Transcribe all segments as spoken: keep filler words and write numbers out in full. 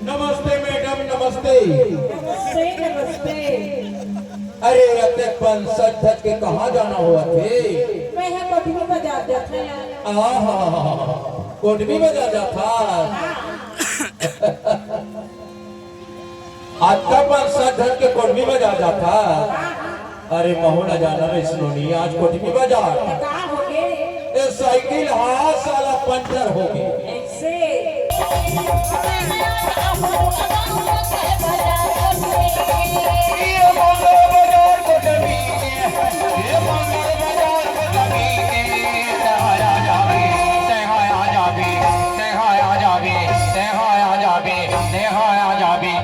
नमस्ते मैडम, नमस्ते। नमस्ते, नमस्ते। अरे, अतेक बन सज धज के कहाँ जाना होवत हे? मैं हा कोटमी बाजार जात हँव। आहा, कोटमी बाजार जात हस? हाँ। अतेक बन सज धज के कोटमी बाजार जात हस? अरे महू ला जाना रहिस नोनी, आज कोटमी बाजार। त का होगे? ए साइकिल हा साला पंचर होगे। अइसे? ये मंगल बाजार कोटमी, ये मंगल बाजार कोटमी, तेहा आ जाबे, तेहा आ जाबे, तेहा आ जाबे, तेहा आ जाबे, तेहा आ जाबे।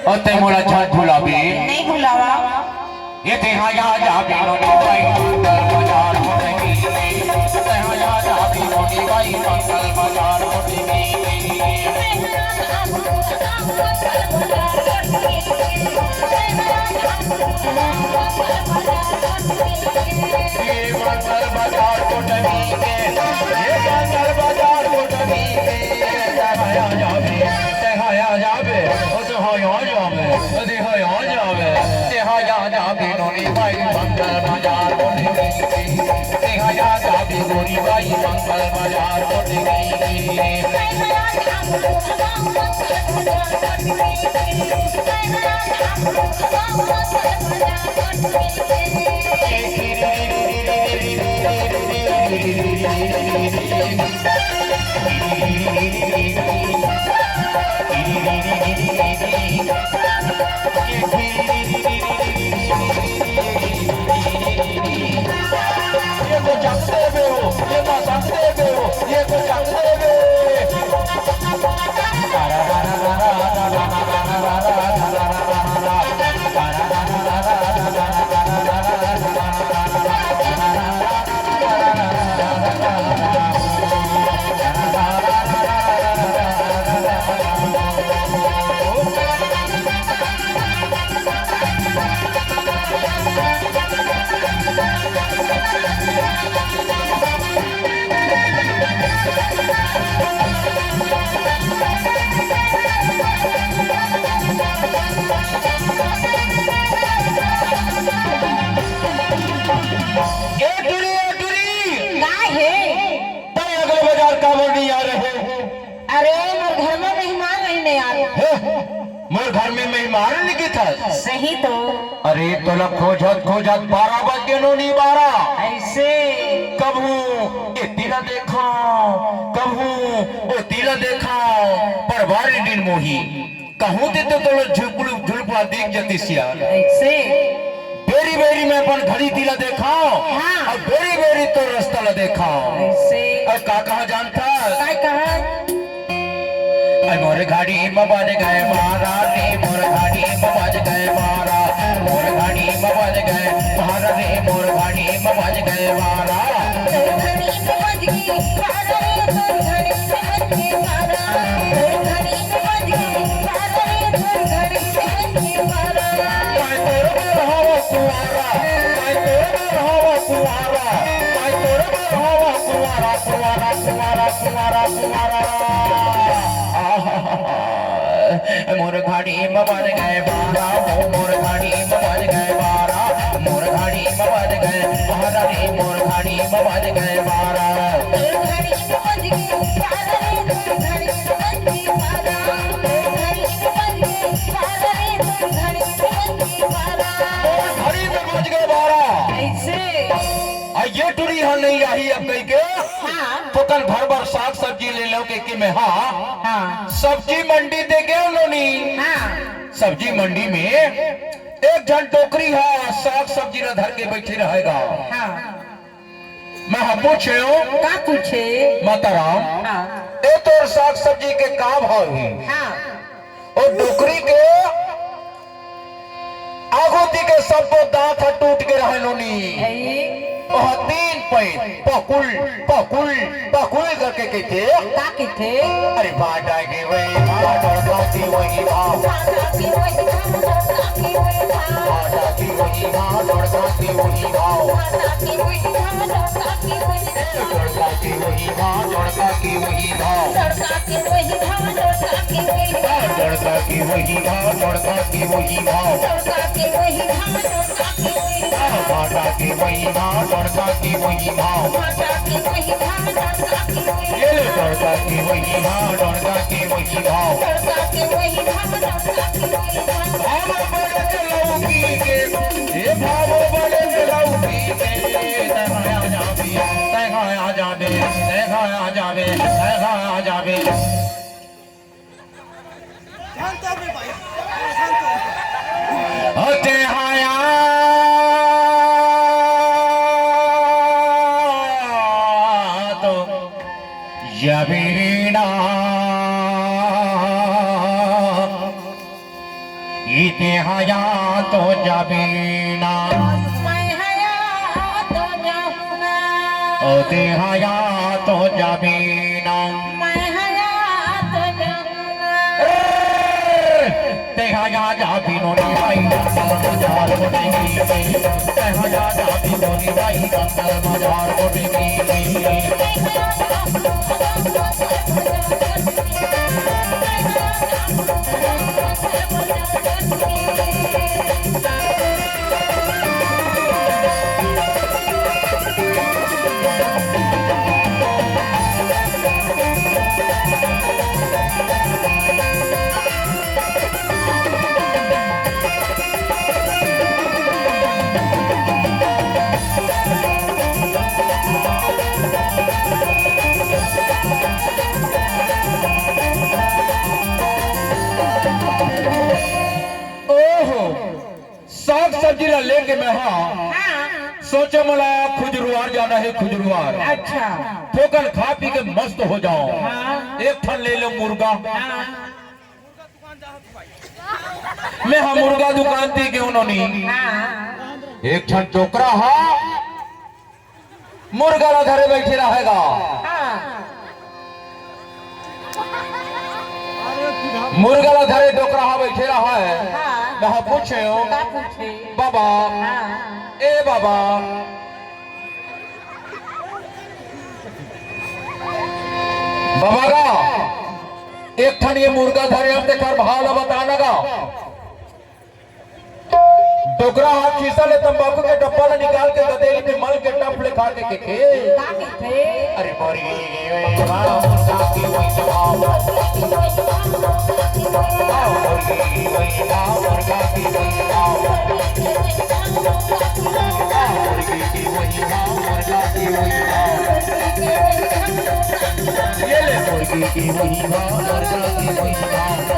अउ तैं मोला झट भुलाबे। नइ भुलावँव। ये तेहा आ जाबे नोनी बाई, मंगल बाजार कोटमी। तेहा आ जाबे नोनी बाई, मंगल बाजार कोटमी। ये मंगल बाजार कोटमी के, ये मंगल बाजार कोटमी के, तेहा आ जाबे, तेहा आ जाबे, ओ तेहा आ जाबे, ओ तेहा आ जाबे, तेहा आ जाबे नोनी बाई, मंगल बाजार कोटमी के, तेहा आ जाबे नोनी बाई, मंगल बाजार कोटमी के। ये तो चक देबे हो, ये तो चक देबे हो, ये तो चक देबे। ए टुरी, ए टुरी। का हे? तैं अगले बाजार काबर नइ आए रहे? अरे, मोर घर में मेहमान रहिन यार। हे, मोर घर में मेहमान रहिन किथस? सही तो। अरे, तोला खोजत खोजत बारह बज गे नोनी, बारह। अइसे? कभू एती ला देखँव, कभू ओती ला देखँव, पर बारी दिन मोही। कहूँ ते तो तोला झुलपुल-, झुलपुआ दिख जतिस यार। अइसे? बेरी बेरी मैं अपन घड़ी तिला देखँव, हाँ। अउ बेरी बेरी तोर रस्ता ला देखँव। अइसे? अउ का कहँव जानथस? काय कहँव? अरे मोर घड़ी म बज गे बारह रे, मोर घड़ी म बज गे बारह, मोर घड़ी म बज गे बारह रे, मोर घड़ी म बज गे बारह। तोर घड़ी म बज गे बारह रे, तोर घड़ी म बज गे बारह, तोर घड़ी म बज गे बारह रे, तोर घड़ी म बज गे बारह। मैं तोर बर हवँव कुंवारा, मैं तोर बर हवँव कुंवारा, मैं तोर बर हवँव कुंवारा, कुंवारा, कुंवारा, कुंवारा, कुंवारा। आहा। मोर घड़ी म बज गे बारह, ओ मोर घड़ी म बज गे बारह, मोर घड़ी म बज गे बारह रे, मोर घड़ी म बज गे बारह। तोर घड़ी म बज गे बारह रे, तोर घड़ी म बज गे बारह, तोर घड़ी म बज गे बारह रे, तोर घड़ी म बज गे बारह। मोर घड़ी म बज गे बारह। अइसे? अउ ये टुरी ह नइ आही अब कहिके। हाँ। थोकन भर भर साग सब्जी ले लेंव कहिके मैं हा। हाँ। सब्जी मंडी दे गेंव नोनी। हाँ। सब्जी मंडी में एक झन डोकरी ह साग सब्जी ला धर के बइठे रहे गा। हाँ। पूछे हो? का पूछे? माता राम, हाँ। ए तोर साग सब्जी के का भाव हे? हाँ। ओ डोकरी के आगू ती के सब्बो दांत ह टूट के रहे नोनी। ए? ओह तीन पैर पकुल, पकुल, पकुल करके कहिथे। का कहिथे? अरे बाटा के वही भाव, डोकरा के वही भाव। बाटा के वही भाव, डोकरा के वही भाव। बाटा के वही भाव, डोकरा के वही भाव। बाटा के वही भाव, डोकरा के वही भाव। डोकरा के वही भाव, डोकरा के वही भाव। डोकरा के वही भाव, डोकरा के वही भाव। डोकरा के वही भाव, डोकरा के वही भाव। डोकरा के वही भाव, डोकरा के वही भाव। बाटा के वही भाव, डोकरा के वही भाव। बाटा के वही भाव, डोकरा के वही भाव। ये ले डोकरा के वही भाव, डोकरा के वही भाव। डोकरा के वही भाव, डोकरा के वही भाव। भाव बड़े लौकी के, ये भाव बड़े लौकी के, तैं हा आ जा बे, तैं हा आ जा बे, तैं हा आ जा बे, तैं हा आ जा बे। शांत हो बे भाई, शांत हो। ओ तैं हा आ तो जबे ना, ई तैं हा आ तो जबे ना। मैं हा आ तो जाऊंगा। ओ तैं हा आ तो जबे ना। मैं हा आ तो जाऊंगा। तैं हा आ जा बिनोनी भाई, बाजार को देंगे। तैं हा आ जा बिनोनी भाई, बाजार को देंगे। ओहो, साग सब्जी ला लेके मैं हा हाँ। सोचे मोला खुजरुआर जाना हे, खुजरुआर। अच्छा। फोकन खा पी के मस्त हो जाओ। हाँ। एक ठन ले लो मुर्गा। हाँ। मैं हा मुर्गा दुकान ती गेंव नोनी। हाँ। एक ठन डोकरा हा मुर्गा ला धरे बइठे रहे गा। हाँ। मुर्गा ला धरे डोकरा हा बइठे रहे। हाँ। मैं हा पूछेंव, का पूछे? बाबा, हाँ। ए बाबा, बाबा गा, एक ठन ये मुर्गा धरे हन, तेकर भाव ला बता ना गा। डोकरा हा खीसा ले तंबाकू के डब्बा ला निकाल के गदेली में मल के टप ले खा के कहिथे। का कहिथे? अरे मोरी के वही भाव, मुर्गा के वही भाव। आ, मुर्गी के वही भाव, मुर्गा के वही भाव। आ, मुर्गी के वही भाव, मुर्गा के वही भाव। ये ले मुर्गी के वही भाव, मुर्गा के वही भाव।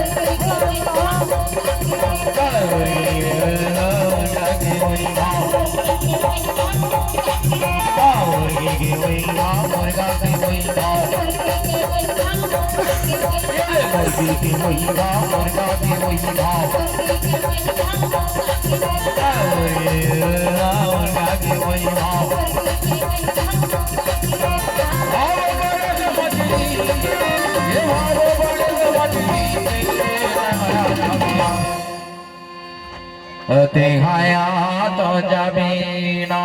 तैं हा आ तो जाबे ना।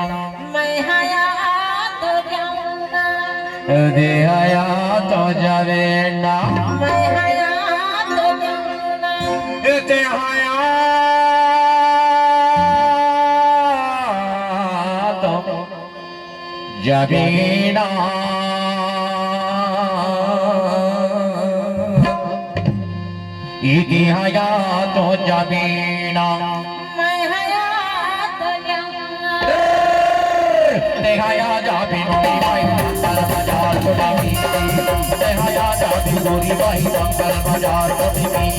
मैं हा आ तो जाऊं ना। तैं हा आ तो जाबे ना। मैं हा आ तो जाऊं ना। तैं हा आ तो जाबे ना। तैं हा आ तो जाबे ना। मैं हा आ तो जाऊं ना। तैं हा आ जा बिनोनी भाई, मंगल बाजार को देंगे। तैं हा आ जा बिनोनी भाई, मंगल बाजार को देंगे।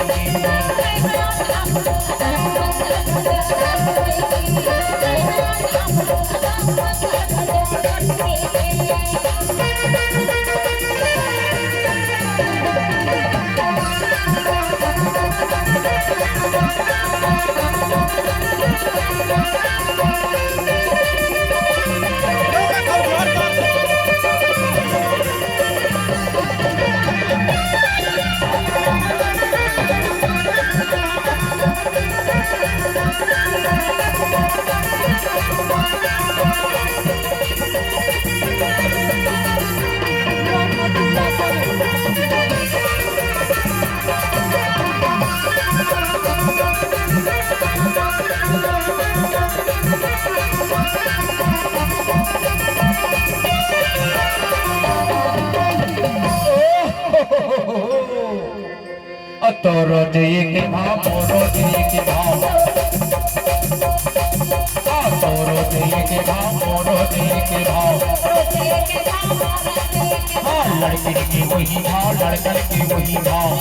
तोरो जिए के भाव, मोरो जिए के भाव। आ, तोरो जिए के भाव, मोरो जिए के भाव। हाँ, लड़किन के वही भाव, लड़कन के वही भाव।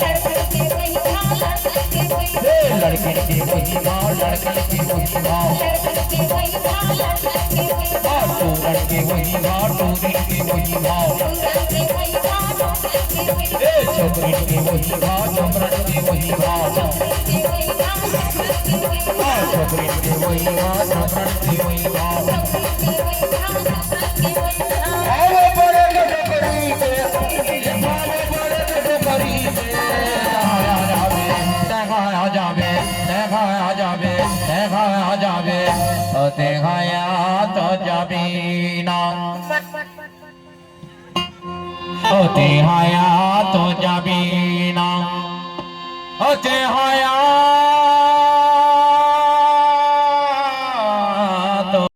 हे, लड़किन के वही भाव, लड़कन के वही भाव। हाँ, टूरन के वही भाव, टूरिन के वही भाव। ए, छोकरिन के वही भाव, छोकरन के वही भाव। हाँ, छोकरिन के वही भाव, छोकरन के वही भाव। आवे पड़े के छोकरी के, आवे पड़े के छोकरी के। आ जाबे, देखा आ जाबे, देखा आ जाबे, देखा आ जाबे। ओ देखा या तो जाबी ना। ओ तेहाया तो जाबी ना, ओ तेहाया